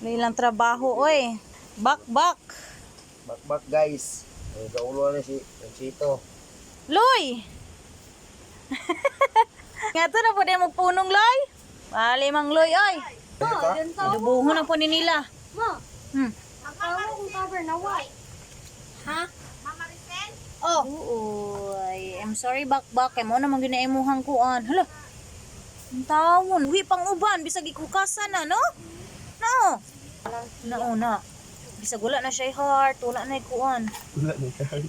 Nilang trabaho oy. Bak bak. Bakbak guys. Ang kaulo na si Chito. Loy. Nga to na po din mo punong loy. Bali mang loy oy. Adubuhon na po ni nila. Ma, ang kong cover na white. Ha? Oh. Uy, I'm sorry bakbak kay mo namang ginaimuhang kuan. Hala. Ang tawon, uwi pang uban bisag ikukasan na no? No. Nao na. Bisag wala na siya heart, wala na kuan. Wala ni kay.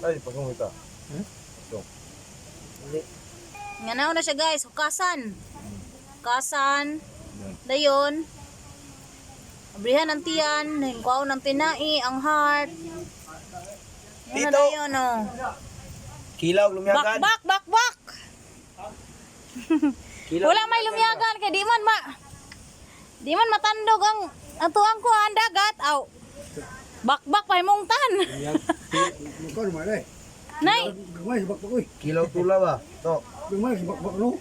Ay, pasong ita. Pasong. Nga na siya guys, hukasan. Hukasan. Dayon. Abrihan ang tiyan, hingkwaw ng tinai, ang heart. Yan na Tito! dayon oh. Kilaw Bak lumyagan. bak bak bak. Kilaw. Wala may lumyagan kay di man ma di man matandog ang ato ang kuan dagat aw. Bakbak pahimungtan. Mukha naman eh. Nay, Gamay sa bakbak oy. Kilaw tula ba? To. Gamay sa bakbak no.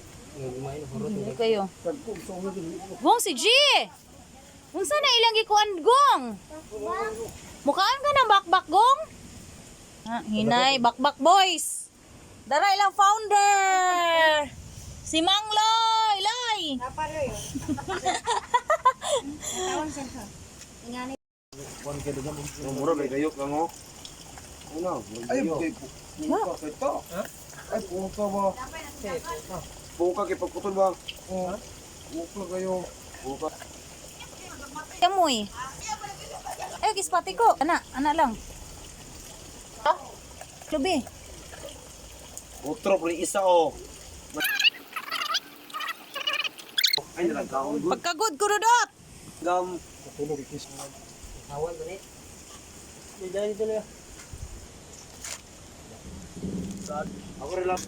hindi kayo. Tagko sa ulo to. Gong si G. Unsa na ilang gikuan gong? Mukaan ka ng bakbak gong? Ah, hinay bakbak boys. Dara ilang founder. Si Mang Loy, Loy. Mura kay kayo kang oh. Ano? Ay, puka kay to. Ay, puka ba? Puka kay pagputol ba? Oh. Puka kayo. Puka. Kamoy. Ay, kispati ko. Ana, ana lang. Lubi. Utro pre isa oh. Ay, nalagkaon good. Pagkagod ko dot. Gam. Ako rin lang.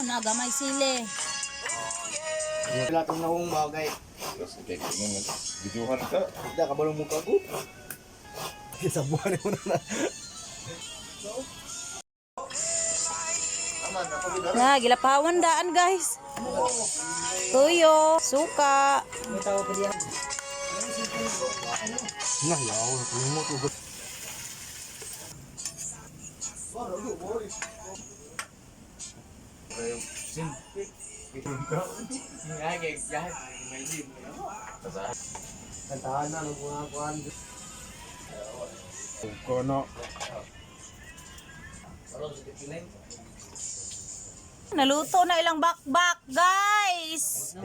Nagamay sili. Wala kang naong bagay. Biduhan ka. Hindi ka balong mukha ko. Sa buwan mo na. Na, gilapawan daan guys. Tuyo, suka. Nah, yaw, mo to. Kantahan na, mga kuhan. Kono. Naluto na ilang bakbak, guys.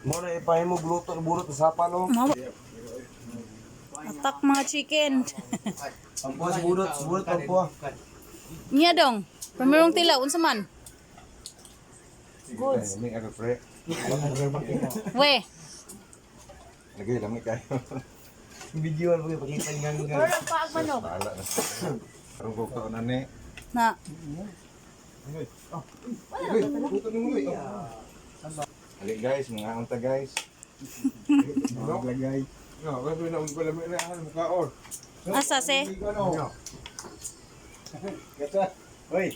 Mo na ipahin mo gluto burot sa sapa no. Atak mga chicken. Pampuha sa burot, sa burot pampuha. Niya dong. Pamirong tila, unsa man? Good. Lami ako pre. We, Lagi lami kayo. Video mo pakita nga nga. Bahala na. Karong ko kaon ani. na. Uy, luto ni mo. Ali guys, mga unta guys. Lagay. No, kasi na ko lami na ang kaon. Asa se? Ano? Gata. Oy,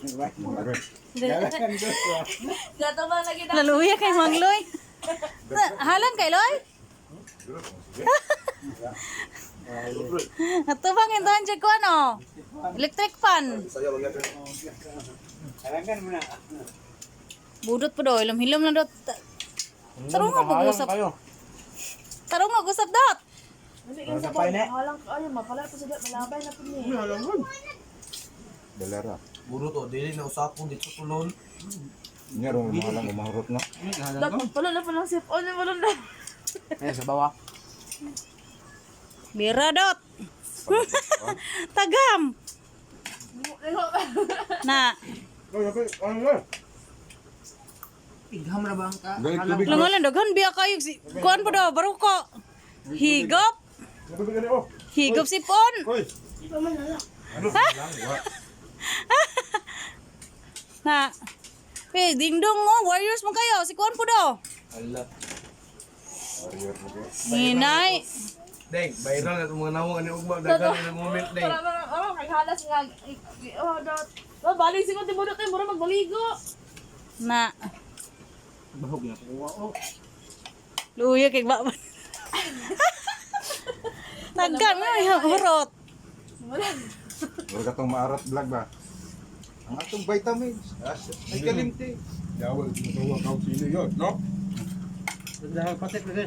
Naluya kay Mang Loy. Na, halan kay Loy? Atubang intahan siya ko ano? Electric fan. Halangan mo na. Budot po daw, hilom-hilom na dot. Tarong nga pag-usap. Tarong nga usap dot. Dalara. Burot oh, dili na usapon dito tulon. Nya rong mahalang umahurot na. Eh sa bawah. Bira dot. Tagam. Na. Igham ra ba ang ka? Galit tubig. Langalan daghan biya kayo si kuan pa daw baruko. Higop. Tubig ani oh. Higop si Pon. Hoy. Ano lang wa. Na. Eh, dingdong oh, warriors mo kayo. Si Kuan po daw. Ala. Warrior mo kayo. Hinay. Deng, viral na itong mga nawong ani ugma daghan na moment deng. Para para para kay halas nga oh dot. Oh, balik siguro tibudot kay mura magbaligo. Na. Bahog na kuha oh. Luya kay ba. Tagkan mo yung hurot. Mura katong maarat vlog ba? Ang atong vitamins. As, ay kalimti. Dawal mo ka sino yun, no? Dahil patik na.